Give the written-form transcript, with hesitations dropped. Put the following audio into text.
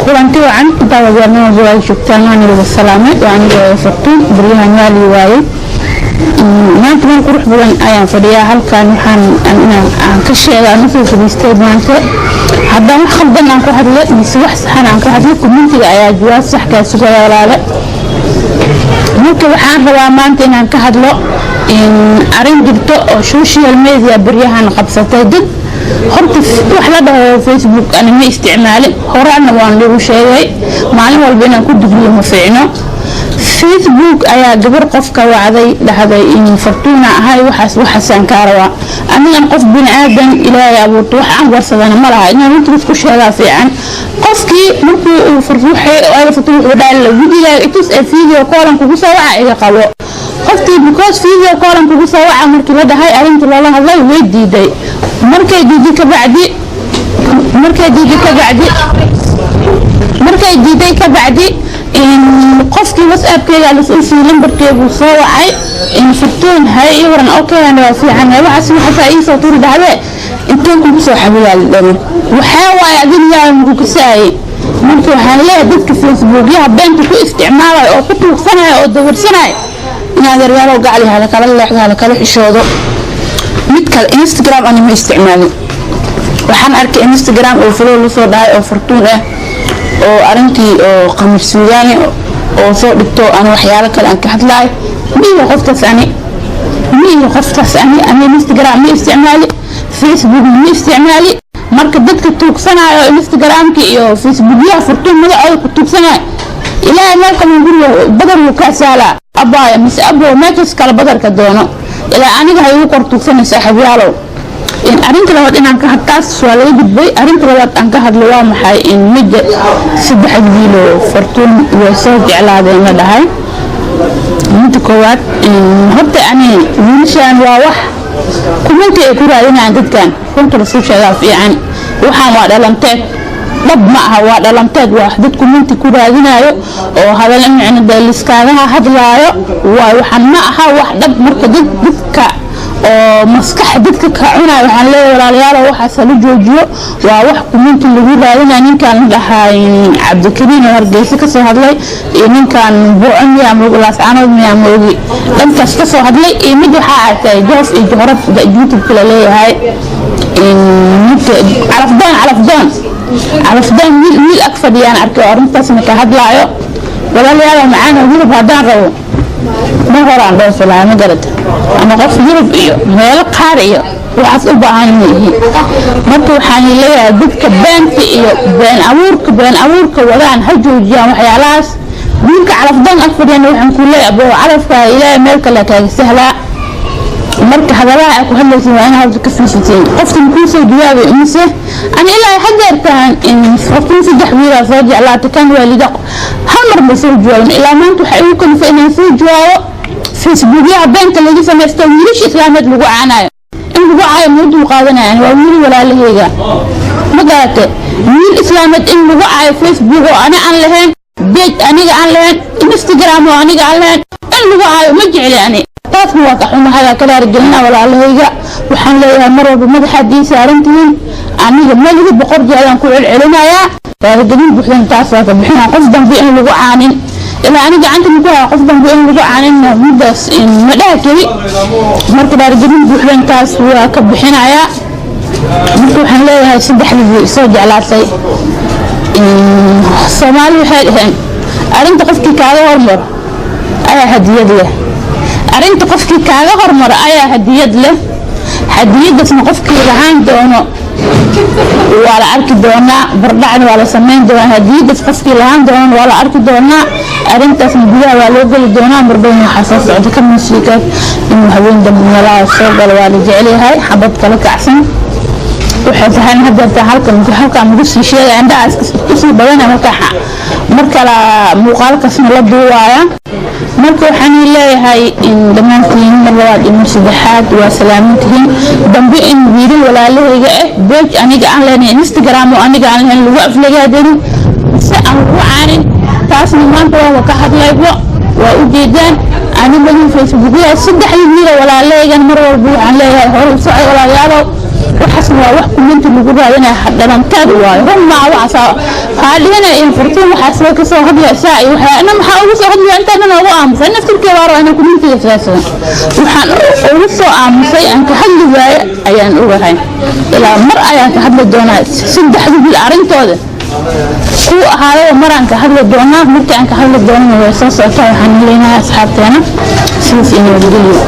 Kulanti wacan, daawadayaal, waa joogtaan, waan wada salaamay. Waa aniga Fartuun. Baryahan waa lii waayey. Maanta meel qurux badan ayaan fadhiyaa. Halkan waxaan aan ka sheega aan usoo fadhiistay maanta, haddaan wax khaldan aan ku hadlo mise wax saxan aan ku hadlo, comment-iga ayaa jawaab sax kaa sugaya, walaale. Marka waxaan rabaa maanta inaan ka hadlo arrin jirto oo social media baryahan qabsatay. Dad horta wax la dhaho Facebook ani ma isticmaalin, horaana waan lagu sheegay. Maalin walba inaan ku digriyo ma fiicno. Facebook ayaa gabar qofka wacday, dhahday in Fartuuna ahay, waxaas waxaasaan kaa rabaa. Anigan qof bini aadan Ilaahay abuurto, wax aan warsadana ma laha. Inaan runta isku sheegaa fiican. Qofkii markuu uu Fartuun wuxuu dhahay, "Wejigaaga itus ee video call-an kugu soo waca, iga qabo." Qoftii because video call-an kugu soo waca markii la dhahay, arrintii loola hadlay, way diiday. Markay diiday kabacdi, qofkii WhatsAppkeyga lasoo siiyey lambarkeedu soo wacay. "Fartuun, hay, ii waran?" "Okay, waa fiican." "Waxaas waxaasaa iisoo turi dhahdee, inteen kugu soo xawiyaa?" Dhami waxaa waaye, adiga yaa maku kasaayay? Marka waxaan leeyahay dadka Facebookyaha beenta ku isticmaalaya oo ku tuugsanaya oo dawarsanaya, inaad yaryaalow gacli hala kala leexdo, hala kala xishoodo. Mid kale, Instagram ani ma isticmaalin. Waxaan arkay Instagram oo follow lasoo dhahay oo Fartuun ah oo arintii oo Qamar Suudaani oo soo dhigto, ana waxyaalo kale aan ka hadlaay. Miyo qoftaas ani, miyo qoftaas ani. Ani Instagram ma isticmaali, Facebook ma isticmaali. Marka dadka tuugsanayo Instagramka iyo Facebookyaha Fartuun magacooda ku tuugsanayo, Ilaahay meel kale guriga badar wuu kaa saalaa, abbaaya mise abo, meeshaas kale badarka doono. Ilaa aniga ha igu kor tuugsanaysa, axabyaalow. Arrinta labaad inaan ka taas waa laga gudbay. Arrinta labaad aan ka hadlo waa maxay? In midda saddex wiilo Fartuun way soo jeclaadeen la dhahay. Midda koowaad horta, ani wiilashan waa wax comment-i ay ku raadinayaan dadkan. Runta lasuu sheegaa fiican. Waxaan waa dhalanteed, dhab ma aha, waa dhalanteed. Waa dad comment-i ku raadinayo oo hadal micno dee liskaagaha hadlaayo waay. Waxaan ma aha wax dhab. Marka dad dadka oo maskax dadka ka cunayo, waxaan leeyahay, walaalayaal, waxaas hala joojiyo. Waa wax comment-i lagu raadinayo. Ninkan la dhahay Cabdikariin oo Hargeysa kasoo hadlay iyo ninkan Burco miyaa moogi, Laascaanood miyaa moogi, dhankaas kasoo hadlay, iyo mid waxaa arkay Joof iyo Johorad YouTube la leeyahay, midka Calafdoon, Calafdoon, Calafdoon, wiil wiil ag fadhiyaan arkay oo arrintaasna ka hadlaayo. Walaalayaal macaan, Yurub haddaan rabo ma horaan dhoofi lahaa, ma garata? Ama qof Yurub iyo meelo qaar iyo waxaas u baahan ma ihi. Marka waxaan leeyahay dadka beenta iyo been abuurka wadaan ha joojiyaan waxyaalahaas. Wiilka Calafdoon ag fadhiyana waxaan ku leeyahay, abo, calafka Ilaahay meel kale kaaga sahlaa. Marka hadalaha ay ku hadlaysin waa inaad horta ka fiirsateen qoftan kuu soo jawaabay mise. Ani ilaa hadeertaan in Fartuun saddex wiilaa soo jeclaatay, kan waalida hal mar ma soo jawaabin. Ilaa maanta waxay igu kalifay inaan soo jawaabo Facebookyaha beenta lagu samaysto, wiilasha islaameed lagu caanayo. In lagu caayo ma dul qaadanayaan? Waa wiil walaalaheyga, ma garate? Wiil islaameed in lagu caayo Facebook oo ani aan lahayn, page aniga aan lahayn, Instagram oo aniga aan lahayn, in lagu caayo ma jecli ani. Taasna waa ka xumahay, waa ka raarigelina. Walaalahayga waxaan leeyahay, mar walba madaxaad ii saarantihiin. Aniga malihi, 100 jeedaan ku celcelinayaa, raarigelin buuxdan taas waa ka bixinaa. Qof dambe in lagu caanin ilaa ani gacanta maku haya, qof dambe in lagu caanin midaas ma dhaha keli. Marka raarigelin buuxdan taas waa ka bixinayaa. Marka waxaan leeyahay saddexdii soo jeclaatay, Soomaali waxay dhaheen, arrinta qofkii kaaga hormaro ayaa hadiyad leh. Arrinta qofkii kaaga hormaro ayaa hadiyad leh. Hadiyadaasna qofkii lahaan doono waa la arki doonaa, bardhacna waa la samayn doonaa. Hadiyadaas qofkii lahaan doonana waa la arki doonaa. Arrintaasna gudaha waa loo geli doonaa. Mardhown waxaa soo socda ka musiikaad inuu haween dambe meelaha soo galo, waa la jecel yahay. Xabad kala kacsan waxay tahay hadeerta halkan halkaan lagu sii sheegaya, indhahaas kusii badana. Marka markala muuqaalkaasna la duuwaaya. Marka waxaan leeyahay in dhammaantiin mar labaad iyo mar saddexaad waa salaamantihiin. Dambe in wiilal walaalahayga ah page aniga aan leenahay, Instagram oo aniga aan lahayn, lagu aflagaadenin si aan lagu caanin, taasna maanta waaba ka hadlaybo, waa ujeedaan. Aniga Facebookyaha saddexdii wiila walaalahaygan mar walba waxaan leeyahay, hore u socay, walaalayaalow. Waxaas Waxaasna waa wax comment lagu raadinaya, dhalanteed waayo, run maa waxaas. Waxaa dhiganaya in Furtuun waxaas way kasoo hadlaysaa iyo waxaa ina maxaa ugu soo hadlaya intaa dhan ugu aamusay. Naftirkee waa rabaa inaan commentiga raadsado. Waxaan ugu soo aamusay aan ka hadli waaye ayaan ogahay. Ilaa mar ayaan ka hadli doonaa saddexda wiil arrintooda kuu ahaadaba, maraan ka hadli doonaa. Markii aan ka hadli doonana way soo socotaa. Waxaan leenahay asxaabteena sidaas iyo nabadgelyo.